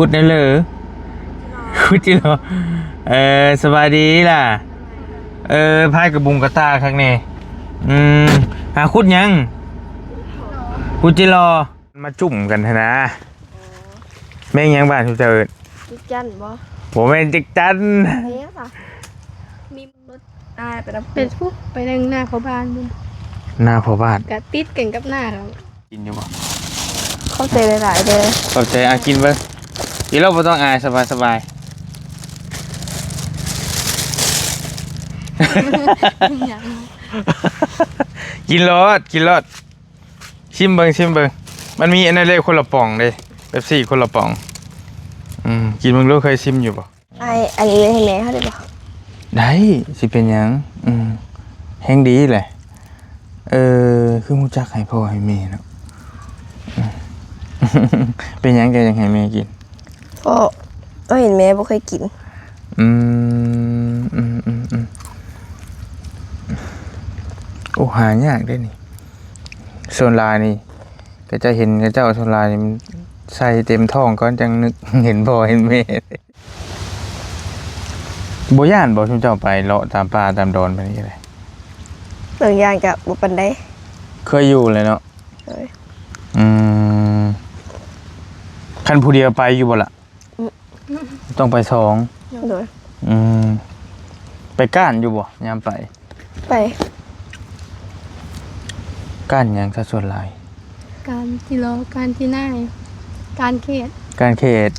ຂຸດແດ່ເລີ ຂຸດຈິລໍ. ເອີ ສະບາຍດີຫຼ້າ. ເອີ ພາຍກະບຸງກະຕ່າຄັກແນ່. ອືມ ຫາຂຸດຫຍັງ? ຂຸດຈິລໍ. ມາຈຸ້ມກັນຫັ້ນນາ. ແມ່ງຫຍັງບ້ານຊຸມເຈົ້າເອີ້ນ? ຈັກຈັ່ນບໍ່? ບໍ່ແມ່ນຈັກຈັ່ນ. ແມ່ງຫຍັງຊະ? ມີລົດອ້າຍໄປນຳ ໄປພຸ້ນ ໄປທາງໜ້າພໍ່ບ້ານພຸ້ນ. ໜ້າພໍ່ບ້ານ ກະຕິດກັນກັບໜ້າເຮົາ. ກິນຢູ່ບໍ່? ຂອບໃຈຫຼາຍໆເດີ. ຂອບໃຈ. ອ່ະ ກິນເບິ່ງ. ກິນໂລດ ບໍ່ຕ້ອງອາຍ ສະບາຍໆ. ກິນໂລດ ກິນໂລດ. ຊິມເບິ່ງ ຊິມເບິ່ງ. ມັນມີອັນນັ້ນເດ້ ຄົນລະປ໋ອງເດ້ ເປັບຊີຄົນລະປ໋ອງ. ອືມ ກິນເບິ່ງດູ ເຄີຍຊິມຢູ່ບໍ່? ອ້າຍ ອັນນີ້ໃຫ້ແມ່ເຮົາໄດ້ບໍ່? ໄດ້ ຊິເປັນຫຍັງ. ອືມ ແຮງດີແຫຼະ. ເອີ ຄືຮູ້ຈັກໃຫ້ພໍ່ໃຫ້ແມ່ເນາະ. ອືມ ເປັນຫຍັງເຈົ້າຢາກໃຫ້ແມ່ກິນ? ເພາະເຮົາເຫັນແມ່ບໍ່ເຄີຍກິນ. ອືມ ອືມ ອືມ ອືມ. ໂອ້ ຫາຍາກເດ້ນີ້. ສ່ວນຫຼາຍນີ້ ເຂົາເຈົ້າເຫັນເຂົາເຈົ້າ ສ່ວນຫຼາຍນີ້ມັນໃສ່ເຕັມທ້ອງກ່ອນ ຈັ່ງນຶກເຫັນພໍ່ເຫັນແມ່. ບໍ່ຢ້ານບໍ່ ຊຸມເຈົ້າໄປເລາະຕາມປ່າຕາມດອນແບບນີ້ກະໄດ້? ບາງຢ່າງກະບໍ່ປານໃດ. ເຄີຍຢູ່ແຫຼະເນາະ. ໂດຍ. ອືມ ຄັນຜູ້ດຽວໄປຢູ່ບໍ່ລະ? ອືມ ຕ້ອງໄປສອງ. ໂດຍ. ອືມ ໄປກ້ານຢູ່ບໍ່ຍາມໄປ? ໄປ. ກ້ານຫຍັງຊະສ່ວນຫຼາຍ? ກ້ານຈິລໍ ກ້ານຈີນາຍ ກ້ານເຂດ ກ້ານເຂດ.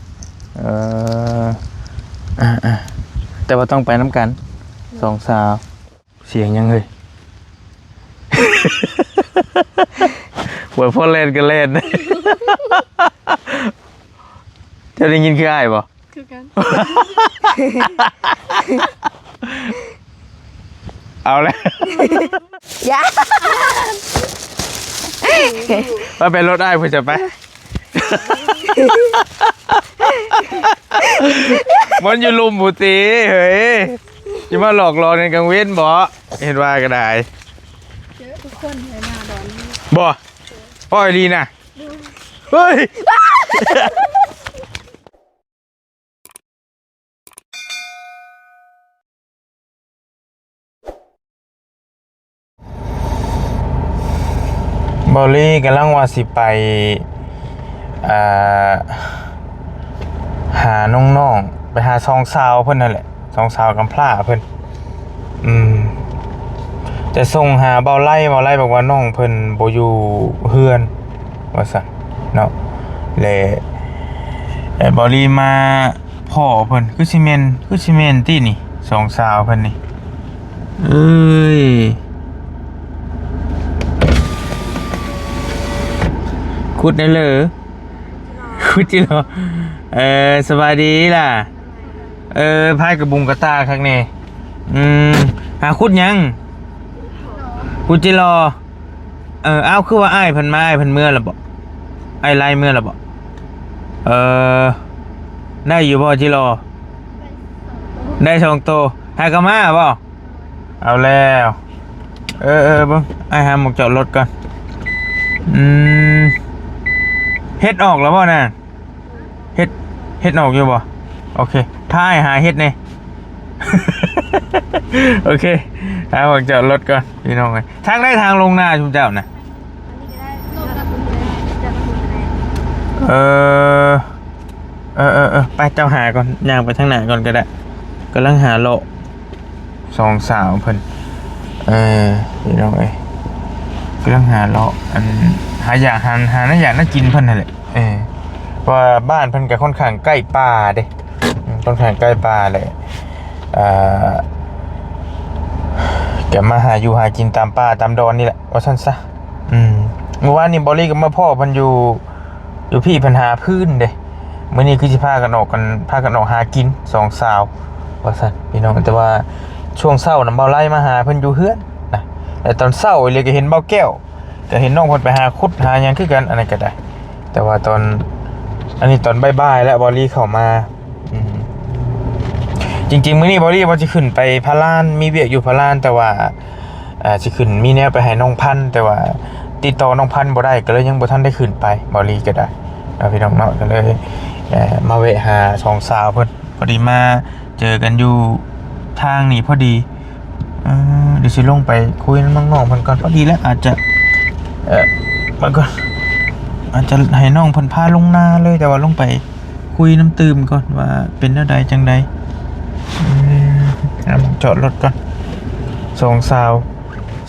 ເອີ ອ່າໆ ແຕ່ວ່າຕ້ອງໄປນຳກັນ ສອງສາວ. ສຽງຫຍັງເຮີ້ຍ? ໂອ້ຍ ພໍແລ່ນກະແລ່ນ. ເຈົ້າໄດ້ຍິນຄືອ້າຍບໍ່? ຄືກັນ. ເອົາແລ້ວ. ຢ່າ ໄປ ໄປລົດອ້າຍເພິ່ນຈະໄປ. ມັນຢູ່ລຸ່ມພຸ້ນຕິເຮີ້ຍ. ຢ່າມາຫຼອກຫຼອນກັນກາງເວັນບໍ? ເຫັນວ່າກະໄດ້. ເຈີທຸກຄົນເລີຍໜ້າດອນນີ້. ບໍ່? ເວົ້າອີ່ຫຼີນະ. ເຮີ້ຍ. ເບົາລີກຳລັງວ່າຊິໄປ ອ່າ ຫານ້ອງໆ ໄປຫາສອງສາວເພິ່ນຫັ້ນແຫຼະ ສອງສາວກຳພ້າເພິ່ນ. ອືມ ຈະສົ່ງຫາເບົາໄລ ເບົາໄລບອກວ່ານ້ອງເພິ່ນບໍ່ຢູ່ເຮືອນວ່າຊັ້ນເນາະ. ແລະ ເບົາລີມາພໍ້ເພິ່ນ ຄືຊິແມ່ນ ຄືຊິແມ່ນຕິນີ້ ສອງສາວເພິ່ນນີ້. ເອີຍ ຂຸດແດ່ເລີ ຂຸດຈິລໍ. ເອີ ສະບາຍດີຫຼ້າ. ເອີ ພາຍກະບຸງກະຕ່າຄັກແນ່. ອືມ ຫາຂຸດຫຍັງ? ຂຸດຈິລໍ. ເອີ ອ້າວ ຄືວ່າອ້າຍເພິ່ນມາ ອ້າຍເພິ່ນເມືອລະບໍ? ອ້າຍໄລ່ເມືອລະບໍ? ເອີ ໄດ້ຢູ່ບໍ່ຈິລໍ? ໄດ້ສອງໂຕ ຫາກະມາບໍ? ເອົາແລ້ວ. ເອີໆ ເບິ່ງ ອ້າຍຫາໝ່ອງຈອດລົດກ່ອນ. ອືມ ເຮັດອອກແລ້ວບໍ່ນະ? ເຮັດ ເຮັດອອກຢູ່ບໍ່? ໂອເຄ ພາອ້າຍຫາເຮັດແດ່. ໂອເຄ ຫາໝ່ອງຈອດລົດກ່ອນພີ່ນ້ອງເອີຍ. ທາງໃດທາງລົງນາຊຸມເຈົ້ານະ? ເອີ ເອີໆໆ ໄປ ເຈົ້າຫາກ່ອນ ຍ່າງໄປທາງໜ້າກ່ອນກະໄດ້. ກຳລັງຫາເລາະ ສອງສາວເພິ່ນ ເອີ ພີ່ນ້ອງເອີຍ ກຳລັງຫາເລາະ ອັນ ຫາຢາກ ຫາ ຫາແນວຢາກແນວກິນເພິ່ນຫັ້ນແຫຼະ. ເອີ ເພາະວ່າບ້ານເພິ່ນກະຄ່ອນຂ້າງໃກ້ປ່າເດ້ ອືມ ຄ່ອນຂ້າງໃກ້ປ່າແຫຼະ. ເອີ ກະມາຫາຢູ່ຫາກິນຕາມປ່າຕາມດອນນີ້ແຫຼະ ວ່າຊັ້ນຊະ. ອືມ ມື້ວານນີ້ເບົາລີກະມາພໍ້ເພິ່ນຢູ່ ຢູ່ພີ້ເພິ່ນຫາຟືນເດ້. ມື້ນີ້ຄືຊິພາກັນອອກກັນ ພາກັນອອກຫາກິນສອງສາວວ່າຊັ້ນພີ່ນ້ອງ. ແຕ່ວ່າຊ່ວງເຊົ້ານະ ເບົາໄລມາຫາເພິ່ນຢູ່ເຮືອນນະ ແລະຕອນເຊົ້າອີ່ຫຼີກະເຫັນເບົາແກ້ວ ກະເຫັນນ້ອງເພິ່ນໄປຫາຂຸດຫາຫຍັງຄືກັນ ອັນນັ້ນກະໄດ້. ແຕ່ວ່າຕອນ ອັນນີ້ຕອນບ່າຍໆແລ້ວ ເບົາລີເຂົ້າມາ. ອືມ ຈິງໆມື້ນີ້ເບົາລີວ່າຊິຂຶ້ນໄປພະລານ ມີວຽກຢູ່ພະລານ ແຕ່ວ່າ ອ່າ ຊິຂຶ້ນມີແນວໄປໃຫ້ນ້ອງພັນ ແຕ່ວ່າຕິດຕໍ່ນ້ອງພັນບໍ່ໄດ້ ກະເລີຍຍັງບໍ່ທັນໄດ້ຂຶ້ນໄປ ເບົາລີກະໄດ້ເນາະ ພີ່ນ້ອງເນາະ. ກະເລີຍ ເອີ ມາແວະຫາສອງສາວເພິ່ນ ພໍດີມາເຈີກັນຢູ່ທາງນີ້ພໍດີ. ເອີ ດຽວຊິລົງໄປຄຸຍນຳນ້ອງໆເພິ່ນກ່ອນ. ພໍດີແລ້ວ ອາດຈະ ເອີ ມາກ່ອນ ອາດຈະໃຫ້ນ້ອງເພິ່ນພາລົງນາເລີຍ ແຕ່ວ່າລົງໄປຄຸຍນຳຕື່ມກ່ອນວ່າເປັນແນວໃດຈັ່ງໃດ. ເອີ ຫາໝ່ອງຈອດລົດກ່ອນ. ສອງສາວ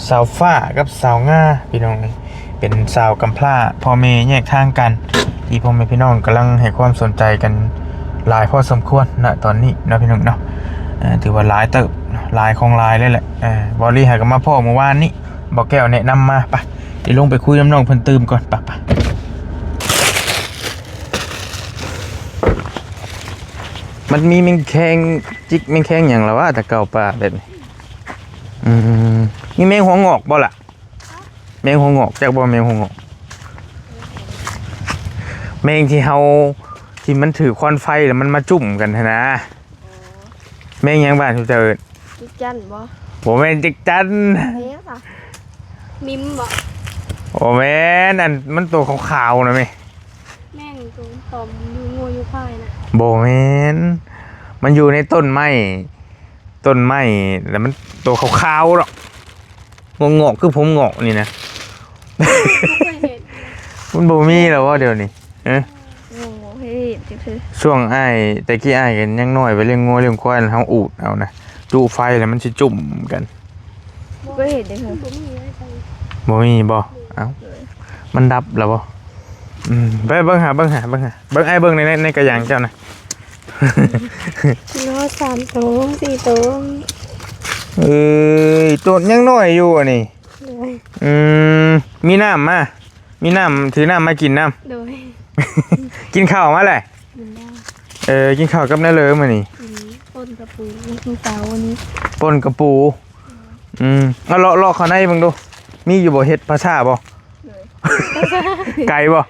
ສາວຟ້າກັບສາວງາ ພີ່ນ້ອງເອີຍ ເປັນສາວກຳພ້າ ພໍ່ແມ່ແຍກທາງກັນ ທີ່ພໍ່ແມ່ພີ່ນ້ອງກຳລັງໃຫ້ຄວາມສົນໃຈກັນຫຼາຍພໍສົມຄວນນະຕອນນີ້ເນາະ ພີ່ນ້ອງເນາະ. ເອີ ຖືວ່າຫຼາຍເຕີບ ຫຼາຍຂອງຫຼາຍເລີຍແຫຼະ. ເອີ ເວົ້າລີຫາກໍມາພໍ້ມື້ວານນີ້ ບໍ່ແກ້ວແນະນຳມາ. ໄປ ດຽວລົງໄປຄຸຍນຳນ້ອງເພິ່ນຕື່ມກ່ອນ. ໄປ ໄປ ມັນມີແມງແຄງຈິກ ແມງແຄງຫຍັງລະວະ ແຕ່ເກົ່າປ່າແບບນີ້. ອືມ ມີແມງຫົວງອກບໍ່ລະ? ແມງຫົວງອກ ຈັກບໍ່ແມງຫົວງອກ? ແມງທີ່ເຮົາ ທີ່ມັນຖືຄວັນໄຟແລ້ວມັນມາຈຸ້ມກັນຫັ້ນນະ. ອໍ ແມງຫຍັງບ້ານເຈົ້າເອີ້ນ? ຈິກຈັນບໍ່? ບໍ່ແມ່ນຈິກຈັນ. ແມ່ນຫຍັງຊະ? ມິມບໍ່? ບໍ່ແມ່ນ ອັນມັນໂຕຂາວໆນະແມ່. ແມ່ນໂຕປອມຢູ່ງົວຢູ່ຄວາຍນະ. ບໍ່ແມ່ນ ມັນຢູ່ໃນຕົ້ນໄມ້ ຕົ້ນໄມ້ ແລ້ວມັນໂຕຂາວໆດອກ ງອກໆ ຄືຜົມງອກນີ້ນະ. ບໍ່ເຄີຍເຫັນ. ມັນບໍ່ມີແລ້ວບໍ່ດຽວນີ້? ເອີ ບໍ່ເຄີຍເຫັນຈັກເທື່ອ. ຊ່ວງອ້າຍ ແຕ່ກີ້ອ້າຍກໍຍັງນ້ອຍ ໄປລ້ຽງງົວລ້ຽງຄວາຍ ເຮົາອູດເອົານະ ຈຸໄຟແລ້ວມັນຊິຈຸ້ມກັນ. ບໍ່ເຄີຍເຫັນເດ້. ບໍ່ມີບໍ່? ເອົ້າ ໂດຍ ມັນດັບແລ້ວບໍ່? ອືມ ໄປເບິ່ງຫາ ເບິ່ງຫາ ເບິ່ງຫາ ເບິ່ງ ອ້າຍເບິ່ງໃນ ໃນ ໃນກະຫຍັງເຈົ້ານະ. ເນາະ ສາມໂຕ ສີ່ໂຕ. ເອີຍ ໂຕຍັງນ້ອຍຢູ່ອັນນີ້. ໂດຍ ອືມ ມີນ້ຳມາ ມີນ້ຳ ຖືນ້ຳມາກິນນຳ. ໂດຍ ກິນເຂົ້າມາແຫຼະ? ກິນແລ້ວ. ເອີ ກິນເຂົ້າກັບແນວເລີມື້ນີ້? ກິນປົ່ນກະປູມື້ເຊົ້ານີ້. ປົ່ນກະປູ. ອືມ ເອົາເລາະ ເລາະເຂົ້າໃນເບິ່ງດູ ມີຢູ່ບໍ່? ເຫັດພາສາບໍ່? ໂດຍ ໄກບໍ່?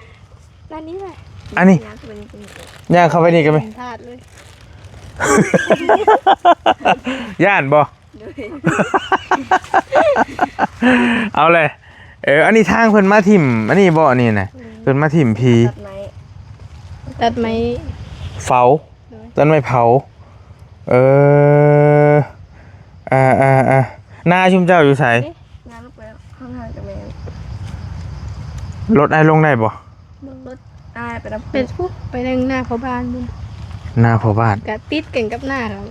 ດ້ານນີ້ແຫຼະ ອັນນີ້ ຍ່າງເຂົ້າໄປນີ້ກໍມີ ຍ່າງເຂົ້າໄປນີ້ກໍມີ ເຫັນທາດເລີຍ. ຢ້ານບໍ່? ໂດຍ ເອົາເລີຍ. ເອີ ອັນນີ້ທາງເພິ່ນມາຖິ້ມ ອັນນີ້ບໍ່? ອັນນີ້ນະ ອືມ ເພິ່ນມາຖິ້ມຜີ ຕັດໄມ້ ຕັດໄມ້ເຝົ້າ. ໂດຍ ຕົ້ນໄມ້ເຜົາ. ເອີ ອ່າໆໆ ນາຊຸມເຈົ້າຢູ່ໃສ? ເດ້ ນາລູກໄປແລ້ວ ຂ້າງທາງຈະແມ່ນ ລົດອ້າຍລົງໄດ້ບໍ່? ລົດອ້າຍໄປນຳ ໄປພຸ້ນ ໄປທາງໜ້າພໍ່ບ້ານພຸ້ນ ໜ້າພໍ່ບ້ານ ກະຕິດກັນກັບໜ້າເຂົາ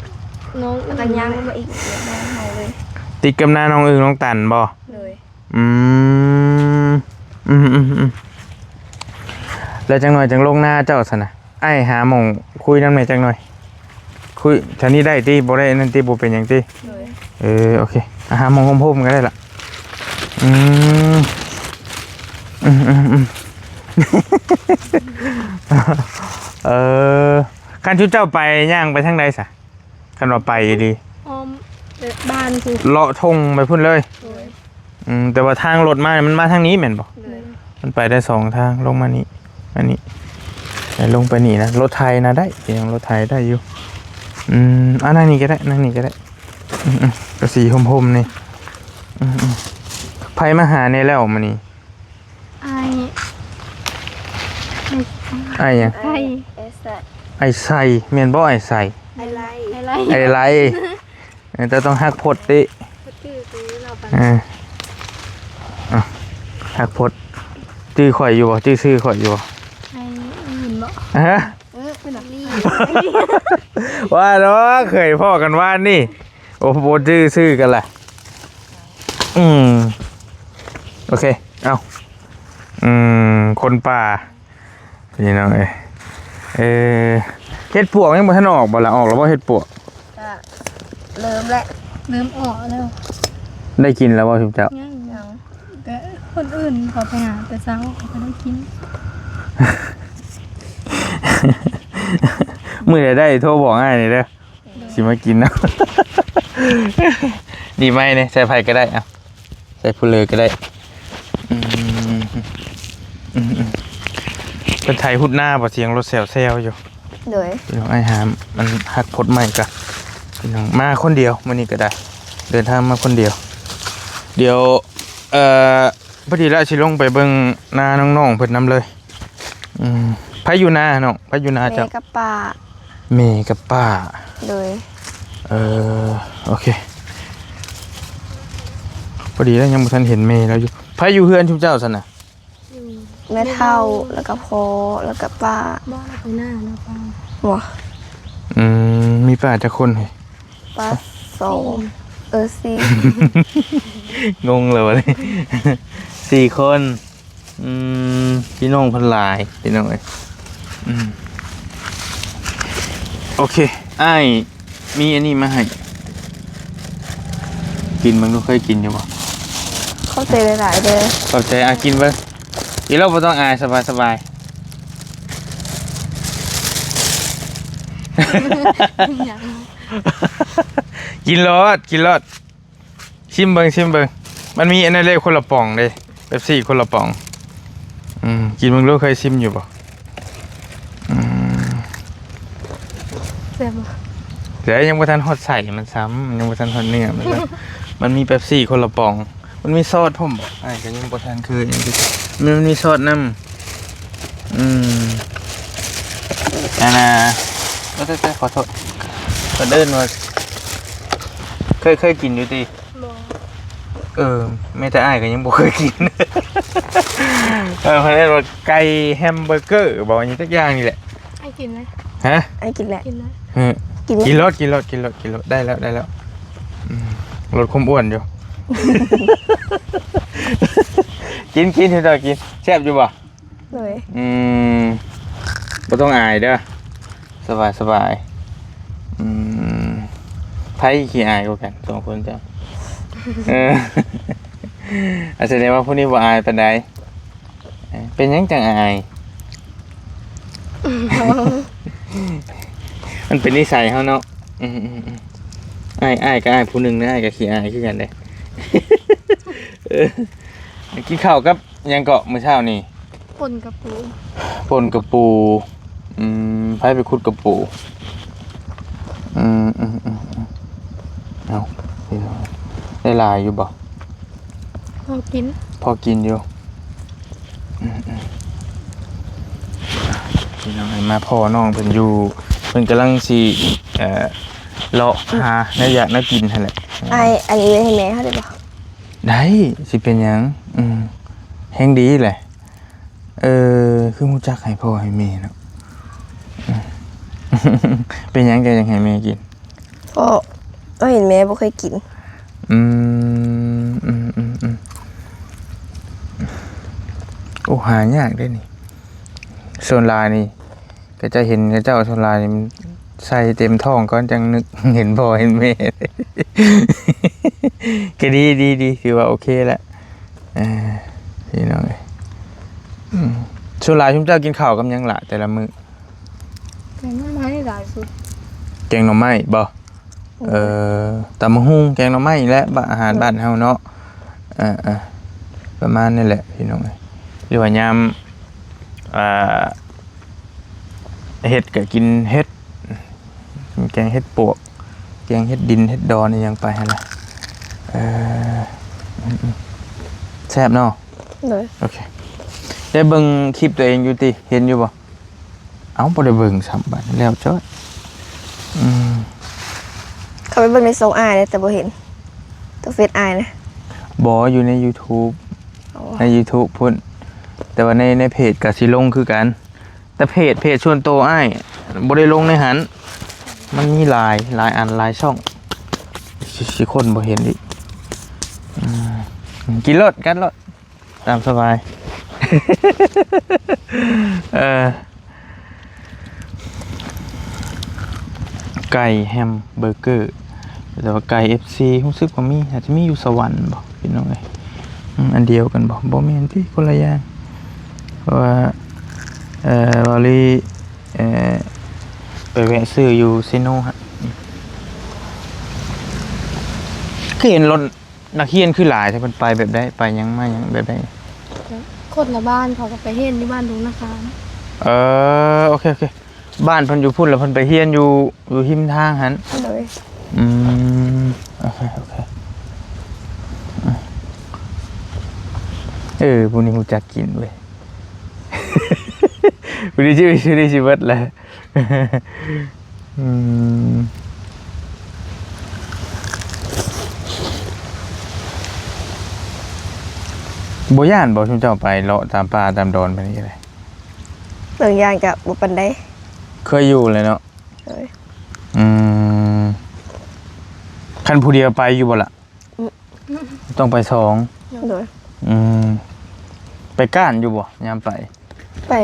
ນ້ອງ ແລ້ວກໍຍ່າງລົງມາອີກ ມາເຮົາເລີຍ ຕິດກັບໜ້ານ້ອງອຶ່ງນ້ອງຕັນບໍ່? ໂດຍ ອືມ ອືມໆໆ ແລ້ວຈັກໜ່ອຍຈັ່ງລົງນາເຈົ້າຊັ້ນນະ. ອ້າຍຫາໝ່ອງຄຸຍນຳແດ່ຈັກໜ່ອຍ ຄຸຍແຖວນີ້ໄດ້ຕິ? ບໍ່ໄດ້ນັ້ນຕິ? ບໍ່ເປັນຫຍັງຕິ? ໂດຍ ເອີ ໂອເຄ ຫາໝ່ອງຮົ່ມໆກໍໄດ້ລະ. ອືມ ອືມໆໆ ເອີ ຄັນຊຸມເຈົ້າໄປ ຍ່າງໄປທາງໃດຊະ? ຄັນວ່າໄປອີ່ຫຼີ ອ້ອມບ້ານພຸ້ນ ເລາະທົ່ງໄປພຸ້ນເລີຍ. ໂດຍ ອືມ ແຕ່ວ່າທາງລົດມານີ້ ມັນມາທາງນີ້ແມ່ນບໍ່? ໂດຍ ມັນໄປໄດ້ສອງທາງ ລົງມານີ້ ອັນນີ້ ແລ້ວລົງໄປນີ້ນະ. ລົດໄຖນະໄດ້ ເປັນຫຍັງ ລົດໄຖໄດ້ຢູ່. ອືມ ອ່າ ນັ່ງນີ້ກໍໄດ້ ນັ່ງນີ້ກໍໄດ້. ອືມໆ ກໍສີຮົ່ມໆນີ້. ອືມໆ ໃຜມາຫາແດ່ແລ້ວມື້ນີ້? ອ້າຍ ອ້າຍຫຍັງ? ອ້າຍ ອ້າຍໄຊ ແມ່ນບໍ່? ອ້າຍໄຊ ອ້າຍໄລ ອ້າຍໄລ ອ້າຍໄລ. ເອີ ເຈົ້າຕ້ອງຮັກພົດຕິ ເອີ ຮັກພົດ ຈື່ຂ້ອຍຢູ່ບໍ່? ຈື່ຊື່ຂ້ອຍຢູ່ບໍ່? ອ້າຍອື່ນບໍ່? ຮະ? ເອີ ເພິ່ນວ່າ ວ່າເນາະ ເຄີຍພໍ້ກັນວານນີ້. ໂອ້ ບໍ່ຈື່ຊື່ກັນລະ. ອືມ ໂອເຄ ເອົ້າ ອືມ ຄົນປ່າ ພີ່ນ້ອງເອີຍ. ເອີ ເຫັດປວກຍັງບໍ່ທັນອອກບໍ່ລະ? ອອກແລ້ວບໍ່ເຫັດປວກ? ກະເລີ່ມແລ້ວ ເລີ່ມອອກແລ້ວ. ໄດ້ກິນແລ້ວບໍ່ຊຸມເຈົ້າ? ຍັງ ຍັງ ແຕ່ຄົນອື່ນເຂົາໄປຫາແຕ່ເຊົ້າ ເຂົາກໍໄດ້ກິນ. ມື້ໃດໄດ້ໂທບອກອ້າຍນີ້ເດີ ຊິມາກິນນຳ. ດີໄໝນີ້ ໃສ່ໃຜກໍໄດ້ ເອົາ ໃສ່ຜູ້ເລີກໍໄດ້. ອືມ ອືມໆ ເພິ່ນໄຖຮຸດນາບໍ່? ສຽງລົດແຊວໆຢູ່. ໂດຍ ພີ່ນ້ອງ ອ້າຍຫາ ມັນຮັກພົດໃໝ່ກະ ພີ່ນ້ອງ ມາຄົນດຽວມື້ນີ້ກໍໄດ້ ເດີນທາງມາຄົນດຽວ. ດຽວ ເອີ ພໍດີລະຊິລົງໄປເບິ່ງນານ້ອງໆເພິ່ນນຳເລີຍ. ອືມ ໃຜຢູ່ນານ້ອງ? ໃຜຢູ່ນາເຈົ້າ? ແມ່ກັບປ້າ. ແມ່ກັບປ້າ. ໂດຍ. ເອີ ໂອເຄ ພໍດີແລ້ວ ຍັງບໍ່ທັນເຫັນແມ່ລາວຢູ່. ໃຜຢູ່ເຮືອນຊຸມເຈົ້າຊັ້ນນະ? ແມ່ເຖົ້າ ແລ້ວກໍພໍ່ ແລ້ວກໍປ້າ. ບໍ່ ລາວໄປນາ ລາວໄປ. ບໍ່. ອືມ ມີປ້າຈັກຄົນເຮີ້ຍ? ປ້າສອງ. ສີ່. ເອີ ສີ່. ງົງແລ້ວບັດນີ້ ສີ່ຄົນ. ອືມ ພີ່ນ້ອງເພິ່ນຫຼາຍ ພີ່ນ້ອງເອີຍ. ອືມ ໂອເຄ ອ້າຍມີອັນນີ້ມາໃຫ້ ກິນເບິ່ງດູ ເຄີຍກິນຢູ່ບໍ່? ຂອບໃຈຫຼາຍໆເດີ. ຂອບໃຈ. ອ່ະ ກິນເບິ່ງ ກິນແລ້ວບໍ່ຕ້ອງອາຍ ສະບາຍໆ. ກິນໂລດ ກິນໂລດ. ຊິມເບິ່ງ ຊິມເບິ່ງ. ມັນມີອັນນັ້ນເດ້ ຄົນລະປ໋ອງເດ້ ເປັບຊີຄົນລະປ໋ອງ. ອືມ ກິນເບິ່ງດູ ເຄີຍຊິມຢູ່ບໍ່? ອືມ ແຊບບໍ່? ແຕ່ຍັງບໍ່ທັນຮອດໄສ້ມັນຊ້ຳ ຍັງບໍ່ທັນຮອດເນື້ອມັນຊ້ຳ. ມັນມີເປັບຊີຄົນລະປ໋ອງ. ມັນມີຊອດພ້ອມບໍ່? ອ້າຍກໍຍັງບໍ່ທັນເຄີຍ. ມັນມີຊອດນຳ. ອືມ ອັນນ່າ ໂອ້ ແຕ່ ແຕ່ ຂໍໂທດ ເພິ່ນເອີ້ນວ່າ ເຄີຍ ເຄີຍກິນຢູ່ຕິ? ບໍ່. ເອີ ແມ້ແຕ່ອ້າຍກໍຍັງບໍ່ເຄີຍກິນ. ເອີ ເພິ່ນເອີ້ນວ່າໄກ່ແຮມເບີເກີບໍ ຫຍັງຈັກຢ່າງນີ້ແຫຼະ. ອ້າຍກິນໄຫຼ? ຮະ? ອ້າຍກິນແຫຼະ. ກິນໄຫຼ? ເອີ ກິນ ກິນໂລດ ກິນໂລດ ກິນໂລດ ກິນໂລດ. ໄດ້ແລ້ວ ໄດ້ແລ້ວ. ອືມ ລົດຄວາມອ້ວນຢູ່. ກິນ ກິນ ເຮັດດອກກິນ. ແຊບຢູ່ບໍ່? ໂດຍ. ອືມ ບໍ່ຕ້ອງອາຍເດີ ສະບາຍ ສະບາຍ. ອືມ ໃຜຂີ້ອາຍກວ່າກັນສອງຄົນເຈົ້າ? ເອີ ອາ ສະແດງວ່າຜູ້ນີ້ບໍ່ອາຍປານໃດ. ເອີ ເປັນຫຍັງຈັ່ງອາຍ? ມັນເປັນນິໄສເຮົາເນາະ. ອືມ ອ້າຍ ອ້າຍກໍອາຍຜູ້ໜຶ່ງນະ ອ້າຍກໍຂີ້ອາຍຄືກັນເດ້. ເອີ ກິນເຂົ້າກັບຫຍັງເກາະມື້ເຊົ້ານີ້? ປົ່ນກະປູ. ປົ່ນກະປູ. ອືມ ໃຜໄປຂຸດກະປູ? ອືມ ອືມ ອືມ ອືມ ເອົາ ໄດ້ຫຼາຍຢູ່ບໍ່? ພໍກິນ ພໍກິນຢູ່. ອືມ ອືມ ພີ່ນ້ອງ ມາພໍ້ນ້ອງເພິ່ນຢູ່ ເພິ່ນກຳລັງຊິ ເອີ ເລາະຫາແນວຢາກແນວກິນຫັ້ນແຫຼະ. ອ້າຍ ອັນນີ້ໃຫ້ແມ່ເຮົາໄດ້ບໍ່? ໄດ້ ຊິເປັນຫຍັງ? ອືມ ແຮງດີແຫຼະ. ເອີ ຄືຮູ້ຈັກໃຫ້ພໍ່ໃຫ້ແມ່ເນາະ. ເປັນຫຍັງເຈົ້າຢາກໃຫ້ແມ່ກິນ? ເພາະເຮົາເຫັນແມ່ບໍ່ເຄີຍກິນ. ອືມ ອືມ ອືມ ອືມ ໂອ້ ຫາຍາກເດ້ນີ້. ສ່ວນຫຼາຍນີ້ ເຂົາເຈົ້າເຫັນເຂົາເຈົ້າສ່ວນຫຼາຍນີ້ ໃສ່ເຕັມທ້ອງກ່ອນ ຈັ່ງນຶກເຫັນພໍ່ເຫັນແມ່. ກໍດີ ດີ ດີ ຖືວ່າໂອເຄແລ້ວ. ເອີ ພີ່ນ້ອງເອີຍ ອືມ ສ່ວນຫຼາຍຊຸມເຈົ້າກິນເຂົ້າກັບຫຍັງລະແຕ່ລະມື້? ແກງໜໍ່ໄມ້ຫຼາຍສຸດ. ແກງໜໍ່ໄມ້ບໍ່? ເອີ ຕຳບັກຫຸ່ງ ແກງໜໍ່ໄມ້ແຫຼະ ບາ ອາຫານ ໂດຍ ບ້ານເຮົາເນາະ. ເອີ ເອີ ປະມານນີ້ແຫຼະ ພີ່ນ້ອງເອີຍ. ຫຼືວ່າຍາມ ອ່າ ເຫັດກໍກິນເຫັດ ແກງເຫັດປວກ ແກງເຫັດດິນ ເຫັດດອນ ອີ່ຫຍັງໄປຫັ້ນລະ. ເອີ ອືມ ແຊບເນາະ. ໂດຍ. ໂອເຄ ໄດ້ເບິ່ງຄລິບຕົວເອງຢູ່ຕິ? ເຫັນຢູ່ບໍ່? ເອົ້າ ບໍ່ໄດ້ເບິ່ງຊ້ຳ ບາດແລ້ວຈ້ອຍ. ອືມ ເຂົ້າໄປເບິ່ງໃນຊ່ອງອ້າຍແລ້ວ ແຕ່ບໍ່ເຫັນຕົວເຟສອ້າຍນະ. ບໍ່ ຢູ່ໃນຢູທູບ. ອໍ ໃນຢູທູບພຸ້ນ ແຕ່ວ່າໃນ ໃນເພຈກໍຊິລົງຄືກັນ. ແຕ່ເພຈ ເພຈສ່ວນໂຕອ້າຍບໍ່ໄດ້ລົງໃນຫັ້ນ ມັນມີຫຼາຍ ຫຼາຍອັນ ຫຼາຍຊ່ອງ ຊິ ຊິຄົ້ນບໍ່ເຫັນອີກ. ອືມ ກິນໂລດ ກັດໂລດ ຕາມສະບາຍ. ເອີ ໄກ່ແຮມເບີເກີ ແຕ່ວ່າໄກ່ເອັບຊີ ຮູ້ສຶກວ່າມີ ອາດຈະມີຢູ່ສະຫວັນບໍ ພີ່ນ້ອງເອີຍ. ອືມ ອັນດຽວກັນບໍ? ບໍ່ແມ່ນຕິ ຄົນລະຢ່າງ. ເພາະວ່າ ເອີ ເວົ້າລີ ເອີ ໄປແວະຊື້ຢູ່ເຊໂນຫັ້ນ. ຄືເຫັນລົດ ນັກຮຽນຄືຫຼາຍແທ້ ເພິ່ນໄປແບບໃດ? ໄປຫຍັງມາຫຍັງແບບໃດ? ຄົນລະບ້ານ ເຂົາກໍໄປຮຽນຢູ່ບ້ານດົງນາຄາມ. ເອີ ໂອເຄ ໂອເຄ. ບ້ານເພິ່ນຢູ່ພຸ້ນ ແລ້ວເພິ່ນໄປຮຽນຢູ່ ຢູ່ຮິມທາງຫັ້ນ. ໂດຍ. ອືມ ໂອເຄ ໂອເຄ. ອືມ ເອີ ຜູ້ນີ້ຮູ້ຈັກກິນເວີຍ. ຜູ້ນີ້ຊິ ຜູ້ນີ້ຊິເບິດແຫຼະ. ອືມ ບໍ່ຢ້ານບໍ່ ຊຸມເຈົ້າໄປເລາະຕາມປ່າຕາມດອນແບບນີ້ເລີຍ? ເລື່ອງຢ້ານກະບໍ່ປານໃດ. ເຄີຍຢູ່ແລ້ວເນາະ? ໂດຍ. ອືມ ຄັນຜູ້ດຽວໄປຢູ່ບໍ່ລະ? ອືມ ຕ້ອງໄປສອງ. ໂດຍ. ອືມ ໄປກ້ານຢູ່ບໍ່ຍາມໄປ? ໄປ.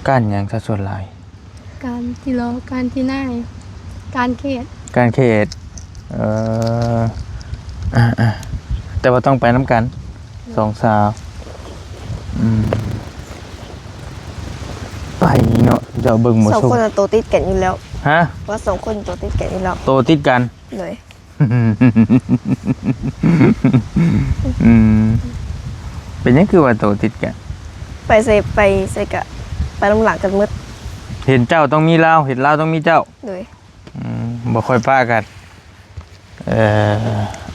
ກ້ານຫຍັງຊະສ່ວນຫຼາຍ? ກ້ານຈີ່ຫຼໍ່ ກ້ານຈີ່ນາຍ ກ້ານເຂດ. ກ້ານເຂດ. ເອີ ອ່າໆ ແຕ່ວ່າຕ້ອງໄປນຳກັນ ສອງສາວ. ອືມ ໄປເນາະ ເຈົ້າເບິ່ງບໍ່ ສອງຄົນໂຕຕິດກັນຢູ່ແລ້ວ. ຮະ? ວ່າສອງຄົນໂຕຕິດກັນຢູ່ແລ້ວ. ໂຕຕິດກັນ? ໂດຍ. ອືມ ເປັນຫຍັງຄືວ່າໂຕຕິດກັນ? ໄປໃສ ໄປໃສກະໄປນຳຫຼັງກັນໝົດ. ເຫັນເຈົ້າຕ້ອງມີລາວ ເຫັນລາວຕ້ອງມີເຈົ້າ. ໂດຍ. ອືມ ບໍ່ຄ່ອຍປະກັນ. ເອີ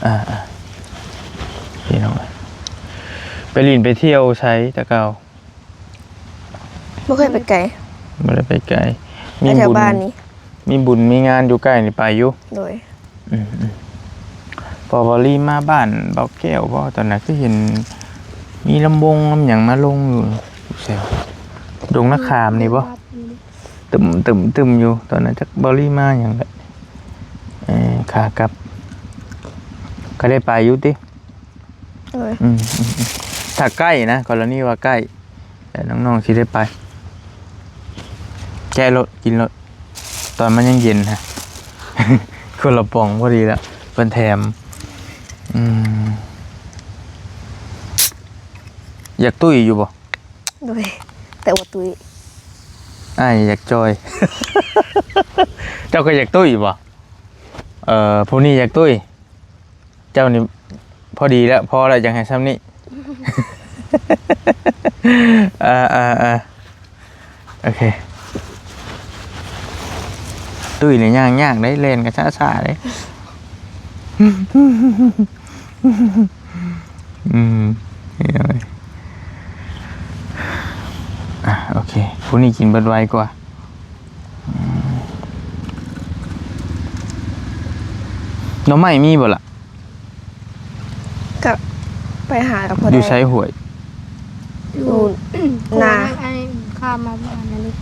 ອ່າໆ ພີ່ນ້ອງ ໄປຫຼິ້ນໄປທ່ຽວໃສແຕ່ເກົ່າ? ບໍ່ເຄີຍໄປໄກ. ບໍ່ໄດ້ໄປໄກ. ມີ ແຖວ ບຸນ ບ້ານນີ້ ມີບຸນມີງານຢູ່ໃກ້ນີ້ໄປຢູ່. ໂດຍ. ອືມໆ ພໍເບົາລີມາບ້ານເບົາແກ້ວບໍ່ ຕອນນັ້ນຄືເຫັນມີລຳວົງລຳຫຍັງມາລົງຢູ່ແຖວດົງນາຂາມນີ້ບໍ່? ຕຶມໆໆ ຢູ່ຕອນນັ້ນ ຈັກເບົາລີມາຫຍັງແຫຼະ. ເອີ ຂາກັບກໍໄດ້ໄປຢູ່ຕິ? ໂດຍ. ອືມ ອືມ ອືມ ຖ້າໃກ້ນະ ກໍລະນີວ່າໃກ້ ແຕ່ນ້ອງໆຊິໄດ້ໄປ. ແກະໂລດ ກິນໂລດ ຕອນມັນຍັງເຢັນຮະ ຄົນລະປ່ອງພໍດີລະ ເພິ່ນແຖມ. ອືມ ຢາກຕຸ້ຍຢູ່ບໍ່? ໂດຍ ແຕ່ບໍ່ຕຸ້ຍ. ອ້າຍຢາກຈ່ອຍ. ເຈົ້າກໍຢາກຕຸ້ຍບໍ່? ເອີ ຜູ້ນີ້ຢາກຕຸ້ຍ. ເຈົ້ານີ້ພໍດີແລ້ວ ພໍແລ້ວ ຢາກໃຫ້ຊ່ຳນີ້. ເອີ ເອີ ເອີ ໂອເຄ. ຕຸ້ຍນີ້ຍ່າງຍາກເດ້ ແລ່ນກໍຊ້າໆເດ້. ອືມ ອ່ະ ໂອເຄ ຜູ້ນີ້ກິນເບິດໄວກວ່າ. ອືມ ໜໍ່ໄມ້ມີບໍ່ລະ? ກະໄປຫາກັບບໍ່ໄດ້. ຢູ່ໃສຫ້ວຍ? ຢູ່ ຢູ່ນາ ຂ້າມມາບ້ານນີ້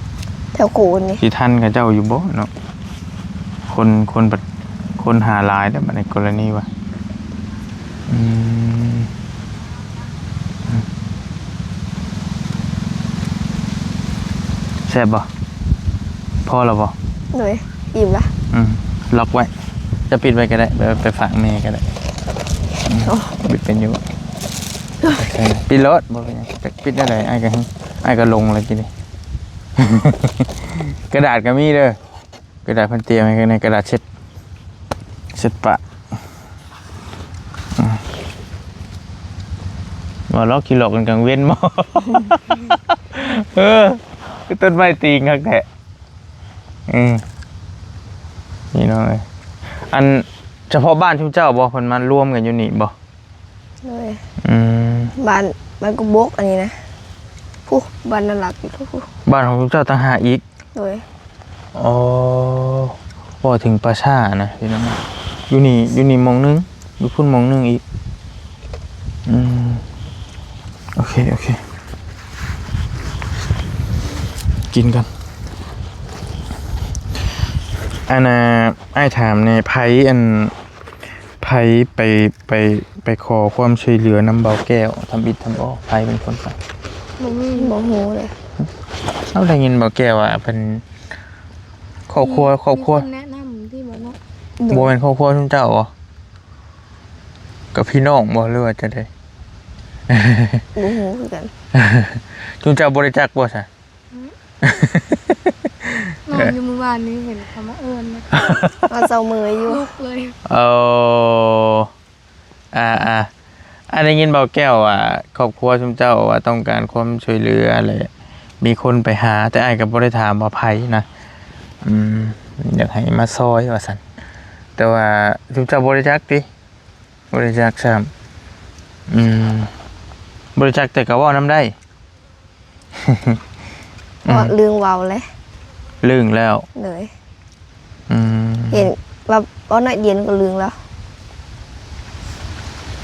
ແຖວໂຂນນີ້. ຊິທັນເຂົາເຈົ້າຢູ່ບໍ່ເນາະ? ຄົນ ຄົນ ຄົນຫາຫຼາຍເດ້ ບັດໃນກໍລະນີວ່າ. ອືມ ແຊບບໍ່? ພໍແລ້ວບໍ່? ໂດຍ ອີ່ມລະ. ອືມ ລັອກໄວ້ ຈະປິດໄວ້ກໍໄດ້ ໄປ ໄປຝາກແມ່ກໍໄດ້. ອືມ ອໍ ປິດເປັນຢູ່ບໍ່? ໂອເຄ ປິດໂລດ ບໍ່ເປັນຫຍັງ. ຈະປິດແນວໃດ? ອ້າຍກໍ ອ້າຍກໍລົງແລ້ວກີ້ນີ້. ກະດາດກໍມີເດີ. ກະດາດເພິ່ນຕຽມໃຫ້ ໃນກະດາດເຊັດ ເຊັດປະ. ອືມ ວ່າລອກຂີ້ຫຼອກກັນກາງເວັນບໍ? ເອີ ຄືຕົ້ນໄມ້ຕີງຄັກແທ້. ອືມ ພີ່ນ້ອງເອີຍ ອັນສະເພາະບ້ານຊຸມເຈົ້າບໍ ເພິ່ນມາລວມກັນຢູ່ນີ້ບໍ? ໂດຍ. ອືມ ບ້ານ ບ້ານກຸບົກອັນນີ້ນະ ພຸ້ນ ບ້ານນາລັກອີກພຸ້ນ. ບ້ານຂອງຊຸມເຈົ້າຕ່າງຫາກອີກ? ໂດຍ. ອໍ ເວົ້າເຖິງປ່າຊ້ານະພີ່ນ້ອງ ຢູ່ນີ້ ຢູ່ນີ້ໝ່ອງໜຶ່ງ ຢູ່ພຸ້ນໝ່ອງໜຶ່ງອີກ. ອືມ ໂອເຄ ໂອເຄ ກິນກ່ອນ. ອັນນ່າ ອ້າຍຖາມແດ່ ໃຜ ອັນ ໃຜໄປ ໄປ ໄປຂໍຄວາມຊ່ວຍເຫຼືອນຳເບົາແກ້ວທຳອິດທຳອໍ? ໃຜເປັນຄົນໄປ? ບໍ່ມີ ບໍ່ຮູ້ເລີຍ. ເຮົາໄດ້ຍິນເບົາແກ້ວວ່າເພິ່ນ ຄອບຄົວ ມີ ຄອບຄົວ ມີຄົນແນະນຳຕິບໍ່ເນາະ? ໂດຍ. ບໍ່ແມ່ນຄອບຄົວຊຸມເຈົ້າບໍ? ກັບພີ່ນ້ອງບໍ ຫຼືວ່າຈັ່ງໃດ? ບໍ່ຮູ້ຄືກັນ. ຊຸມເຈົ້າບໍ່ໄດ້ຈັກບໍຊະ? ອືມ ນອນຢູ່ມື້ວານນີ້ເຫັນເຂົາມາເອີ້ນເລີຍ ວ່າເຊົາເມີຍຢູ່ ລຸກເລີຍ. ເອີ ອ່າໆ ອ້າຍໄດ້ຍິນເບົາແກ້ວວ່າຄອບຄົວຊຸມເຈົ້າວ່າຕ້ອງການຄວາມຊ່ວຍເຫຼືອ ແລະ ມີຄົນໄປຫາ ແຕ່ອ້າຍກໍບໍ່ໄດ້ຖາມວ່າໃຜນະ. ອືມ ຢາກໃຫ້ມາຊ່ອຍວ່າຊັ້ນ ແຕ່ວ່າຊຸມເຈົ້າບໍ່ໄດ້ຈັກຕິ? ບໍ່ໄດ້ຈັກຊ້ຳ. ອືມ ບໍ່ໄດ້ຈັກ ແຕ່ກໍເວົ້ານຳໄດ້. ເພາະ ອືມ ລືມເວົ້າແລ້ວ ລືມແລ້ວ ໂດຍ ອືມ ເຫັນວ່າເວົ້າໜ້ອຍດຽວກໍລືມແລ້ວ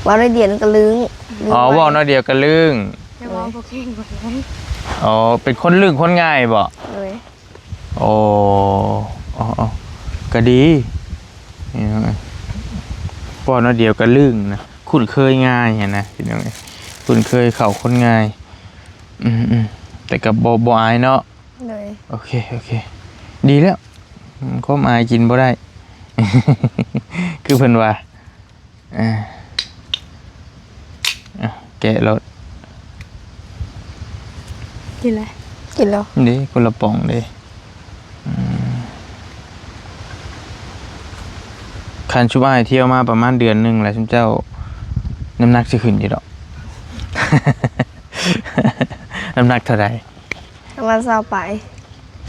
ເວົ້າໜ້ອຍດຽວກໍລືມ ລືມ ອໍ ໄວ ເວົ້າໜ້ອຍດຽວກໍລືມ ແຕ່ເວົ້າບໍ່ເກັ່ງປານໃດ ອໍ ເປັນຄົນລືມຄົນງ່າຍບໍ? ໂດຍ ໂອ້ ອໍ ອໍ ກໍດີ ເວົ້າໜ້ອຍດຽວກໍລຶ້ງນະ ຄຸ້ນເຄີຍງ່າຍຫັ້ນນະ ພີ່ນ້ອງເອີຍ ຄຸ້ນເຄີຍເຂົ້າຄົນງ່າຍ ອືມໆ ແຕ່ກໍບໍ່ ບໍ່ອາຍເນາະ ໂດຍ ໂອເຄ ໂອເຄ ດີແລ້ວ ອືມ ຄວາມອາຍກິນບໍ່ໄດ້ ຄືເພິ່ນວ່າ ອ່າ ອ່ະ ແກະໂລດ ກິນແລ້ວ ກິນແລ້ວ ເດ້ ຄົນລະປ່ອງເດ້ ອືມ ຄັນຊຸມອ້າຍທ່ຽວມາປະມານເດືອນໜຶ່ງແລ້ວ ຊຸມເຈົ້ານ້ຳໜັກຊິຂຶ້ນຢູ່ດອກ ນ້ຳໜັກເທົ່າໃດ? ປະມານຊາວປາຍ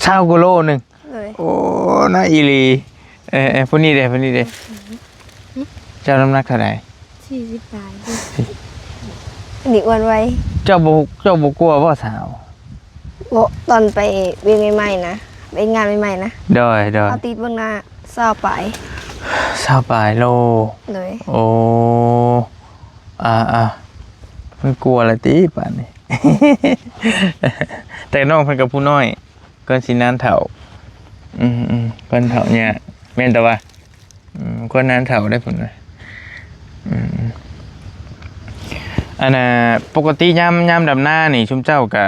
ຊາວກວ່າໂລໜຶ່ງ ໂດຍ ໂອ້ ໜ້ອຍອີ່ຫຼີ ເອີ ເອີ ຜູ້ນີ້ເດ້ ຜູ້ນີ້ເດ້ ເຈົ້ານ້ຳໜັກເທົ່າໃດ? ສີ່ສິບປາຍ ນີ້ອ້ວນໄວ ເຈົ້າບໍ່ ເຈົ້າບໍ່ກົວບໍ່ສາວ? ບໍ່ ຕອນໄປວຽກໃໝ່ໆນະ ໄປເຮັດງານໃໝ່ໆນະ ໂດຍ ໂດຍ ເຮົາຕິດເບິ່ງໜ້າ ຊາວປາຍ ຊາວປາຍໂລ ໂດຍ ໂອ້ ອ່າໆ ມັນກົວລະຕິປານນີ້ ແຕ່ນ້ອງເພິ່ນກໍຜູ້ນ້ອຍ ກ່ອນຊິນານເຖົ້າ ອືມໆ ກ່ອນເຖົ້າຍາກ ແມ່ນແຕ່ວ່າ ອືມ ກ່ອນນານເຖົ້າໄດ້ພຸ້ນນະ ອືມ ອັນນ່າ ປົກກະຕິຍາມ ຍາມດຳນານີ້ ຊຸມເຈົ້າກະ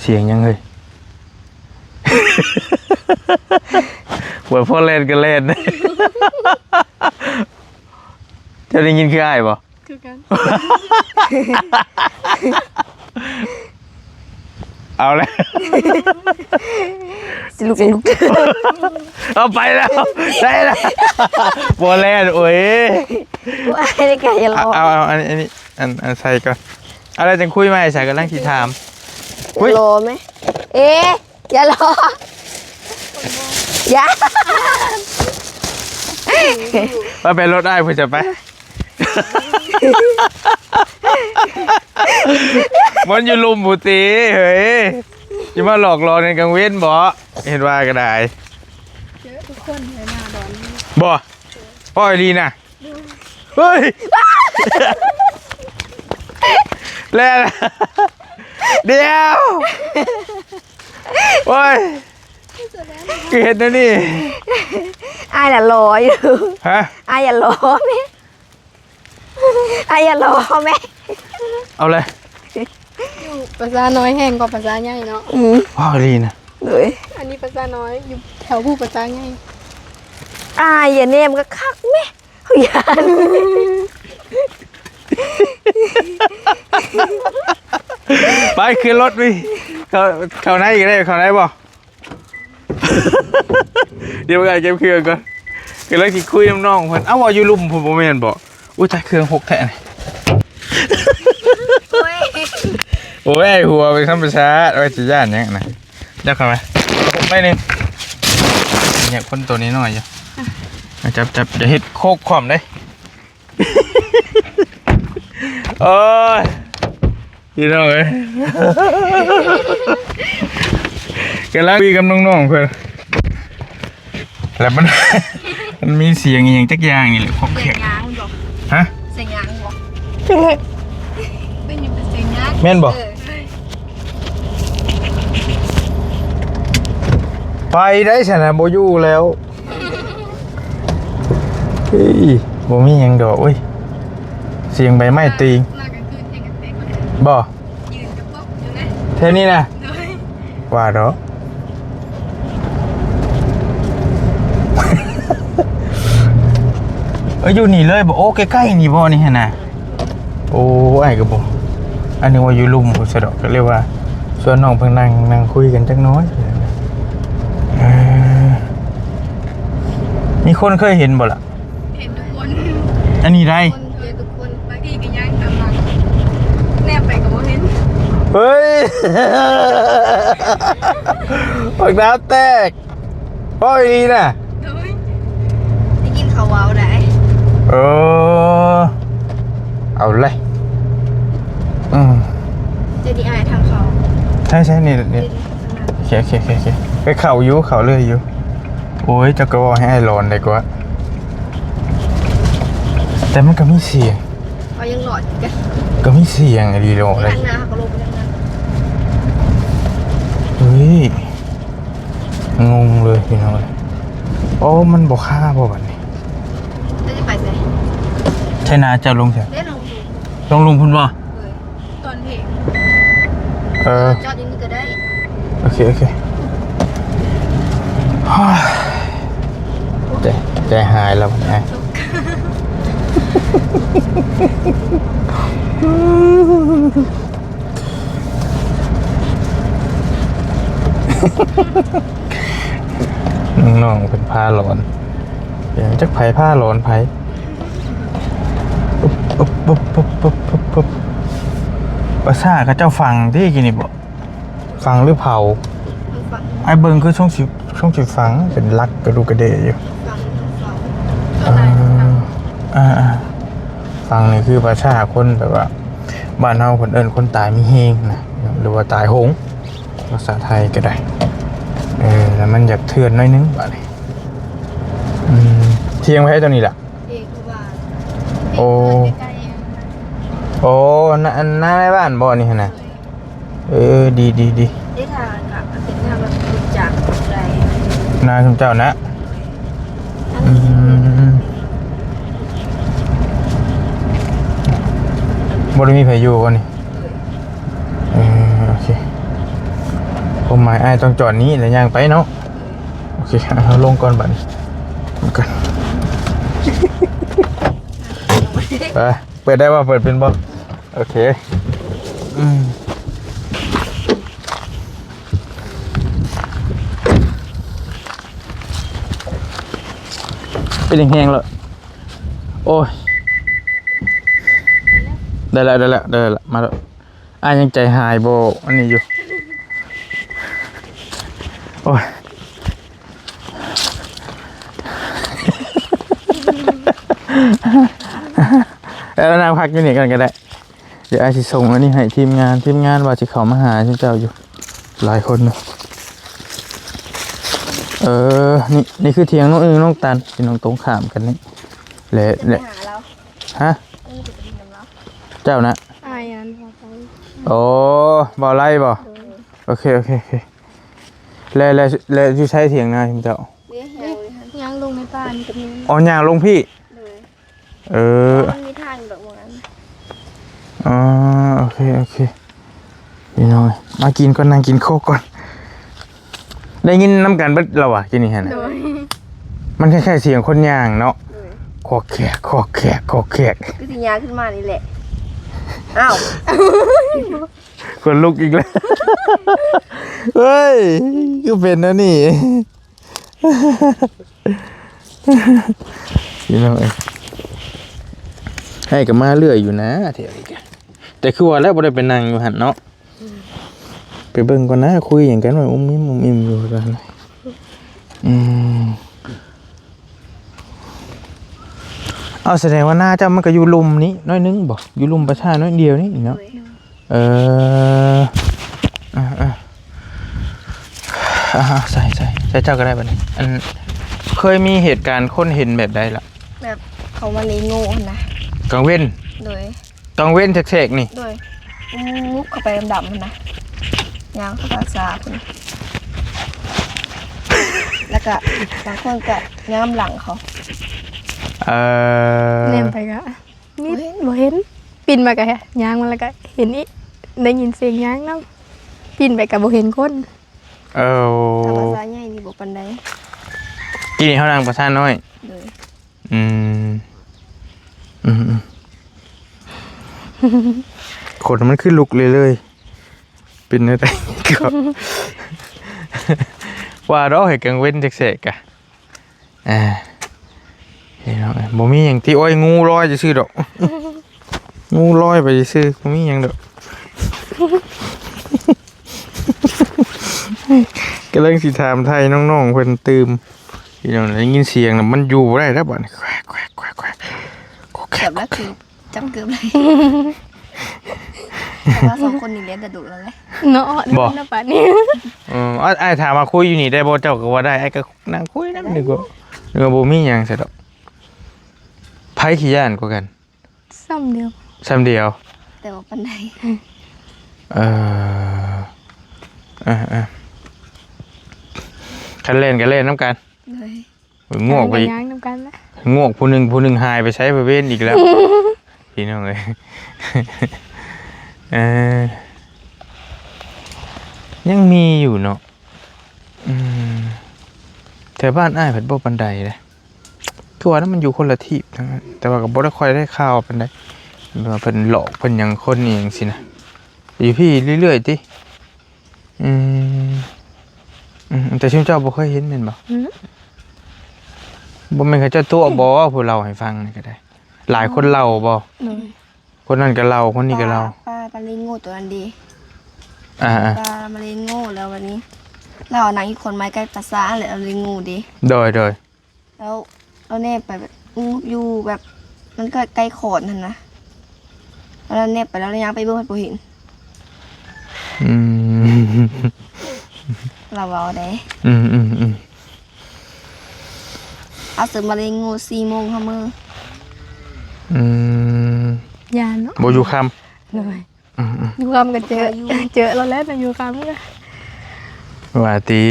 ສຽງຫຍັງເຮີ້ຍ? ວ່າພໍແລ່ນກໍແລ່ນ ເຈົ້າໄດ້ຍິນຄືອ້າຍບໍ່? ຄືກັນ ເອົາແລ້ວ ຊິລຸກ ລຸກ ເອົາໄປແລ້ວ ໄດ້ແລ້ວ ບໍ່ແລ່ນ ໂອ້ຍ ບໍ່ອ້າຍໄດ້ກະຢ່າລໍ ເອົາ ເອົາ ອັນນີ້ ອັນນີ້ ອັນ ອັນໃສ່ກ່ອນ ເອົາແລ້ວຈັ່ງຄຸຍໃໝ່ ໃສ່ກຳລັງຊິຖາມ ອຸ້ຍ ລໍແມ ເອ ຢ່າລໍ ຢ່າ ໄປ ໄປລົດອ້າຍພຸ້ນ ຈະໄປ ມັນຢູ່ລຸ່ມພຸ້ນຕິເຮີ້ຍ ຊິມາຫຼອກຫຼອນກັນກາງເວັນບໍ? ເຫັນວ່າກໍໄດ້ ເຈີທຸກຄົນເລີຍໜ້າດອນນີ້ ບໍ? ເວົ້າອີ່ຫຼີນະ ເຮີ້ຍ ແລ່ນ ດຽວ ໂອ້ຍ ຄືເຮັດແນວນີ້ ອ້າຍລະລໍຢູ່ ຮະ ອ້າຍຢ່າລໍແມ ອ້າຍຢ່າລໍແມ ເອົາເລີຍ ຢູ່ປາສານ້ອຍແຮງກວ່າປາສາໃຫຍ່ເນາະ ອືມ ເວົ້າອີ່ຫຼີນະ ໂດຍ ອັນນີ້ປາສານ້ອຍ ຢູ່ແຖວພູປາສາໃຫຍ່ ອ້າຍຢ່າແນມຄັກໆແມ ເຮົາຢ້ານ ໄປຂຶ້ນລົດວິ ເຂົ້າ ເຂົ້າໃນອີກໄດ້ ເຂົ້າໃນບໍ່? ດຽວອ້າຍເກັບເຄື່ອງກ່ອນ ກຳລັງຊິຄຸຍນຳນ້ອງເພິ່ນ ເອົ້າ ວ່າຢູ່ລຸ່ມພຸ້ນບໍ່ແມ່ນບໍ? ອຸ້ຍ ຕາຍ ເຄື່ອງຫົກແທ້ນີ້ ໂອ້ຍ ໂອ້ຍ ຫົວເປັນທຳມະຊາດ ໂອ້ຍ ຊິຢ້ານຫຍັງນະ ຈັບເຂົ້າມາ ໄປໜຶ່ງ ເຍ ຄົນໂຕນ້ອຍໆຢູ່ ຈັບໆ ຢ່າເຮັດໂຄກຄວ່ຳເດ້. ໂອ້ຍ ພີ່ນ້ອງເອີຍ ກຳລັງຄຸຍກັບນ້ອງໆເພິ່ນ ແລ້ວມັນ ມັນມີສຽງອີ່ຫຍັງຈັກຢ່າງນີ້ແຫຼະ ຄອກແຄກ ສຽງຍາງບໍ່? ຮະ? ສຽງຍາງບໍ່? ຈັກແຫຼະ ໄດ້ຍິນເປັນສຽງຍາງ ແມ່ນບໍ່? ເອີ ໄປໄດ້ຊັ້ນນະ ບໍ່ຢູ່ແລ້ວ. ເຮີ້ຍ ບໍ່ມີຫຍັງດອກເວີຍ ສຽງໃບໄມ້ຕີ ມາກາງຄືນເຮັດກັນເຕັກ ບໍ່ ຢືນກະປົກຢູ່ນະ ແຖວນີ້ນະ ໂດຍ ວ່າດອກ ເອີ ຢູ່ນີ້ເລີຍບໍ່? ໂອ້ ໃກ້ໆນີ້ບໍ່ ນີ້ຫັ້ນນະ? ໂອ້ ອ້າຍກໍບໍ່ ອັນໜຶ່ງວ່າຢູ່ລຸ່ມພຸ້ນຊະດອກ ກໍເລີຍວ່າຊວນນ້ອງເພິ່ນນັ່ງ ນັ່ງຄຸຍກັນຈັກໜ້ອຍ ເອີ ມີຄົນເຄີຍເຫັນບໍ່ລະ? ເຫັນທຸກຄົນ ອັນນີ້ໄດ໋ ຄົນເຫັນທຸກຄົນ ບາງທີກໍຍ່າງຕາມຫຼັງ ແນມໄປກໍບໍ່ເຫັນ ເຮີ້ຍ ບັກດາວແຕກ ເວົ້າອີ່ຫຼີນະ ໂດຍ ໄດ້ຍິນເຂົາເວົ້າໄດ໋ ເອີ ເອົາເລີຍ ອືມ ໃຊ່ໆ ນີ້ ນີ້ ໂອເຄ ໂອເຄ ໂອເຄ ໂອເຄ ໄປເຂົ້າຢູ່ ເຂົ້າເລື້ອຍຢູ່. ໂອ້ຍ ເຈົ້າກໍເວົ້າໃຫ້ອ້າຍຫຼອນໄດ້ກວ່າ ແຕ່ມັນກໍມີສຽງ ເອົາຍັງຫຼອດຄືກັນ ກໍມີສຽງອີ່ຫຼີໂລດເລີຍ. ທາງໜ້າເຮົາກໍລົງໄປທາງນັ້ນ. ເຮີ້ຍ ງົງເລີຍພີ່ນ້ອງເອີຍ. ໂອ້ ມັນບໍ່ຄາບໍ່ບັດນີ້? ເຈົ້າຈະໄປໃສ? ໃຊ່ນາເຈົ້າລົງໃສ? ເດ້ ລົງ ລົງລຸ່ມພຸ້ນບໍ່? ເອີ ຕອນເພງ ເອີ ຈອດຢູ່ນີ້ກໍໄດ້. ໂອເຄ ໂອເຄ. ໃຈ ໃຈຫາຍແລ້ວບັດນີ້. ນ້ອງໆ ເພິ່ນພາຫຼອນ ເອີ ຈັກໃຜພາຫຼອນໃຜ. ປະຊາເຂົາເຈົ້າຝັງຕິ ກີ້ນີ້ບໍ? ຝັງຫຼືເຜົາ? ຝັງ. ອ້າຍເບິ່ງຄືຊົງຊິ ຊົງຊິຝັງ ເປັນຫຼັກກະດູກກະເດຢູ່. ຝັງ ຝັງ. ເອີ ອ່າໆ ຝັງນີ້ຄືພາສາຄົນແບບວ່າ ບ້ານເຮົາເພິ່ນເອີ້ນຄົນຕາຍມີແຮງນະ ຫຼືວ່າຕາຍໂຫງ ພາສາໄທກໍໄດ້. ເອີ ແລ້ວມັນຢາກເຖື່ອນໜ້ອຍໜຶ່ງບາດນີ້. ອືມ ຖຽງໃຜຕົວນີ້ລະ? ຖຽງຢູ່ບ້ານ. ໂອ້ ໃກ້ໆ ໂອ້ ນາ ນາໃນບ້ານບໍ່ນີ້ຫັ້ນນະ? ໂດຍ. ເອີ ດີໆໆ. ເດ້ ທາງກະເປັນທາງລົດຈັກໄດ້ ນາຊຸມເຈົ້ານະ? ໂດຍ. ອືມ ບໍ່ໄດ້ມີໃຜຢູ່ບໍ່ນີ້? ໂດຍ. ເອີ ໂອເຄ ຄວາມໝາຍອ້າຍຕ້ອງຈອດນີ້ແລ້ວຍ່າງໄປເນາະ. ໂອເຄ ເຮົາລົງກ່ອນບັດນີ້ ລົງກ່ອນ. ໄປ ເປີດໄດ້ບໍ່? ເປີດເປັນບໍ່? ໂອເຄ ອືມ ເປັນແຮງໆ ແລ້ວ. ໂອ້ຍ ໄດ້ແລ້ວ ໄດ້ແລ້ວ ໄດ້ແລ້ວ ມາແລ້ວ. ອ້າຍຍັງໃຈຫາຍບໍ່ອັນນີ້ຢູ່. ໂອ້ຍ ແລ້ວນັ່ງພັກຢູ່ນີ້ກ່ອນກໍໄດ້. ດຽວອ້າຍຊິສົ່ງອັນນີ້ໃຫ້ທີມງານ ທີມງານວ່າຊິເຂົ້າມາຫາຊຸມເຈົ້າຢູ່ ຫຼາຍຄົນເນາະ. ເອີ ນີ້ ນີ້ຄືຖຽງນ້ອງອຶ່ງນ້ອງຕັນ ພີ່ນ້ອງ ຕົງຂ້າມກັນນີ້ແຫຼະ ແລະ ຫາລາວ ຮະ? ເຈົ້ານະ? ອ້າຍອັນ ໂອ້ ບໍ່ໄລ່ບໍ່? ໂດຍ. ໂອເຄ ໂອເຄ ໂອເຄ. ແລະ ແລະ ແລະ ຢູ່ໃສຖຽງນາຊຸມເຈົ້າ? ຍ່າງລົງໃນປ່ານີ້ກໍມີ. ອໍ ຍ່າງລົງພີ້? ໂດຍ. ເອີ ມັນມີທາງດອກໝານ. ອໍ ໂອເຄ ໂອເຄ ພີ່ນ້ອງ ມາກິນກ່ອນ ນັ່ງກິນໂຄກກ່ອນ. ໄດ້ຍິນນຳກັນເບິດແລ້ວຫວາ ກິນນີ້ຫັ້ນນະ? ໂດຍ. ມັນຄ້າຍໆສຽງຄົນຍ່າງເນາະ. ໂດຍ. ຄອກແຄກ ຄອກແຄກ ຄອກແຄກ ຄືຊິຍ່າງຂຶ້ນມານີ້ແຫຼະ. ອ້າວ ຂົນລຸກອີກແລ້ວ. ເຮີ້ຍ ຄືເປັນແນວນີ້. ພີ່ນ້ອງເອີຍ ໃຫ້ກໍມາເລື້ອຍຢູ່ນະ ແຖວນີ້ກະ ແຕ່ຄືວ່າແລ້ວບໍ່ໄດ້ໄປນັ່ງຢູ່ຫັ້ນເນາະ. ອືມ ໄປເບິ່ງກ່ອນນະ ຄຸຍຫຍັງກັນວ່າ ອຸ້ມອິ້ມ ອຸ້ມອິ້ມຢູ່ຫັ້ນ. ອືມ ເອົາ ສະແດງວ່ານາເຈົ້າມັນກໍຢູ່ລຸ່ມນີ້ໜ້ອຍໜຶ່ງບໍ? ຢູ່ລຸ່ມປະຊາໜ້ອຍດຽວນີ້ເນາະ. ໂດຍ. ເອີ ເອີ ເອີ ເອີ ໃສ່ ໃສ່ ໃສ່ເຈົ້າກໍໄດ້ບັດນີ້. ອັນ ເຄີຍມີເຫດການຄົນເຫັນແບບໃດລະ? ແບບເຂົາມາເລໂງ່ຫັ້ນນະ ກາງເວັນ. ໂດຍ. ກາງເວັນແສກໆນີ້? ໂດຍ. ມຸບເຂົ້າໄປດຳໆຫັ້ນນະ ຍ່າງເຂົ້າປ່າຊ້າພຸ້ນ ແລ້ວກະບາງຄົນກະຍ່າງນຳຫຼັງເຂົາ. ເອີ ແນມໄປກະ ມິດ ບໍ່ເຫັນ ປິ່ນມາກະຍ່າງມາແລ້ວກະເຫັນອີກ ໄດ້ຍິນສຽງຍ່າງນຳ ປິ່ນໄປກະບໍ່ເຫັນຄົນ. ເອີ ຖ້າວ່າສາຍໃຫຍ່ນີ້ບໍ່ປານໃດ. ກີ້ນີ້ເຮົານັ່ງປະຊານ້ອຍ. ໂດຍ. ອືມ ອືມ ອືມ ຄົນມັນຄືລຸກເລີຍ ເລີຍ ເປັນແນວໃດກໍ ວ່າດອກ ໃຫ້ກາງເວັນແສກໆກະ. ອ່າ ພີ່ນ້ອງເອີຍ ບໍ່ມີຫຍັງຕິ ໂອ້ຍ ງູລອຍຊື່ໆດອກ ງູລອຍໄປຊື່ໆ ບໍ່ມີຫຍັງດອກ. ກຳລັງຊິຖາມໄຖ່ນ້ອງໆເພິ່ນຕື່ມ ພີ່ນ້ອງ ໄດ້ຍິນສຽງແລ້ວມັນຢູ່ບໍ່ໄດ້ແລ້ວບາດນີ້ ແຄວກໆໆໆ ແຄວກໆ ຈັບແລ້ວຄື ຈັບເກືອບເລີຍ. ເພາະວ່າສອງຄົນນີ້ແຫຼະ ແຕ່ດຸແລ້ວແຫຼະ ເນາະ ບໍ່ ເນາະ ປານນີ້ ເອີ ອ້າຍ ອ້າຍຖາມວ່າຄຸຍຢູ່ນີ້ໄດ້ບໍ່ ເຈົ້າກໍວ່າໄດ້ ອ້າຍກໍນັ່ງຄຸຍນຳ ໄດ້ ນີ້ກໍ ນີ້ກໍບໍ່ມີຫຍັງຊະດອກ. ໃຜຂີ້ຢ້ານກວ່າກັນ? ສ່ຳດຽວ ສ່ຳດຽວ ແຕ່ບໍ່ປານໃດ ເອີ ເອີ ເອີ ຄັນແລ່ນກໍແລ່ນນຳກັນ ໂດຍ ງວກໄປອີກ ຍ່າງນຳກັນນະ ງວກຜູ້ໜຶ່ງ ຜູ້ໜຶ່ງຫາຍໄປໃສ ໄປເວນອີກແລ້ວ ພີ່ນ້ອງເອີຍ ເອີ ຍັງມີຢູ່ເນາະ ອືມ ແຖວບ້ານອ້າຍເພິ່ນບໍ່ປານໃດເດ້ ຄືວ່ານະ ມັນຢູ່ຄົນລະທີບທັງນັ້ນ ແຕ່ວ່າກໍບໍ່ໄດ້ຄ່ອຍໄດ້ຂ່າວປານໃດ ແບບວ່າເພິ່ນຫຼອກເພິ່ນຫຍັງຄົນອີ່ຫຍັງຊີ້ນະ ຢູ່ພີ້ເລື້ອຍໆຕິ ອືມ ອືມ ແຕ່ຊຸມເຈົ້າບໍ່ເຄີຍເຫັນແມ່ນບໍ່? ອືມ ບໍ່ແມ່ນເຂົາເຈົ້າຕົວະບໍ່ ຜູ້ເລົ່າໃຫ້ຟັງນີ້ກໍໄດ້ ຫຼາຍຄົນເລົ່າບໍ່? ໂດຍ ຄົນນັ້ນກໍເລົ່າ ຄົນນີ້ກໍເລົ່າ ປາ ປາມາເລງໂງ່ຕົວນັ້ນເດ ອ່າໆ ປາມາເລງໂງ່ ແລ້ວບັດນີ້ລາວນັ່ງຢູ່ຄົນໄມ້ໃກ້ປາສາດ ແລ້ວເລງໂງ່ເດ ໂດຍໆ ແລ້ວລາວແນບໄປແບບ ອື ຢູ່ແບບ ມັນກໍໃກ້ຂອນຫັ້ນນະ ລາວແນບໄປ ລາວຍ່າງໄປເບິ່ງ ພັດບໍ່ເຫັນ ອືມ ລາວເວົ້າເດ້ ອືມໆໆ ເອົາເສີມມາເລງໂງ່ສີ່ໂມງຫາມື້ ອືມ ຢ້ານເນາະ ບໍ່ຢູ່ຄ່ຳ ໂດຍ ອືມໆ ຢູ່ຄ່ຳກໍເຈີ ເຈີແລ້ວແຫຼະ ຢູ່ຄ່ຳກໍ ວ່າຕິ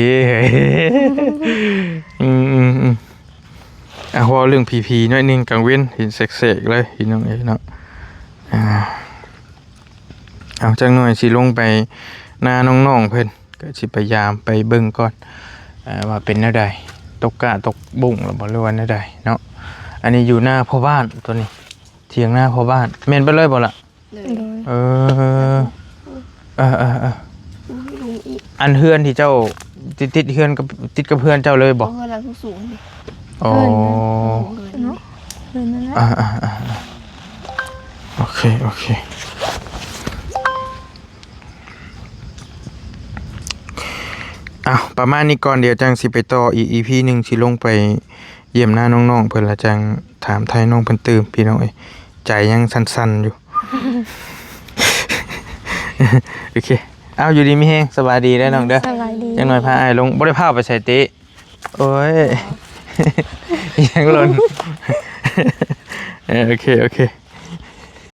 ອືມໆໆ ອ່ະ ເວົ້າເລື່ອງຜີໆໜ້ອຍໜຶ່ງ ກາງເວັນເຫັນແສກໆເລີຍ ພີ່ນ້ອງເອີຍເນາະ ອ່າ ເອົາ ຈັກໜ່ອຍຊິລົງໄປນານ້ອງໆເພິ່ນ ກໍຊິໄປຢາມໄປເບິ່ງກ່ອນ ເອີ ວ່າເປັນແນວໃດ ຕົກກ້າຕົກບຸ້ງແລ້ວບໍ່ ຫຼືວ່າແນວໃດເນາະ ອັນນີ້ຢູ່ນາພໍ່ບ້ານ ຕົວນີ້ ຖຽງນາພໍ່ບ້ານ ແມ່ນເບິດເລີຍບໍ່ລະ? ໂດຍ ໂດຍ ເອີ ເອີໆໆ ອຸ້ຍ ລົງອີກ ອັນເຮືອນທີ່ເຈົ້າ ຕິດ ຕິດເຮືອນກັບ ຕິດກັບເຮືອນເຈົ້າເລີຍບໍ່? ເຮືອນຫຼັງສູງໆນີ້ ອໍ ເຮືອນເນາະ ເຮືອນນັ້ນແຫຼະ ອ່າໆໆ ໂອເຄ ໂອເຄ ເອົາ ປະມານນີ້ກ່ອນ ດຽວຈັ່ງຊິໄປຕໍ່ອີກ ອີພີໜຶ່ງ ຊິລົງໄປຢ້ຽມນານ້ອງໆເພິ່ນ ແລ້ວຈັ່ງຖາມໄຖ່ນ້ອງເພິ່ນຕື່ມ ພີ່ນ້ອງເອີຍ ໃຈຍັງສັ່ນໆຢູ່ ໂອເຄ ເອົາ ຢູ່ດີມີແຮງ ສະບາຍດີເດີນ້ອງເດີ ສະບາຍດີ ຈັກໜ່ອຍພາອ້າຍລົງ ບໍ່ໄດ້ພາໄປໃສຕິ ໂອ້ຍ ອີຫຍັງຫຼົ່ນ ເອີ ໂອເຄ ໂອເຄ.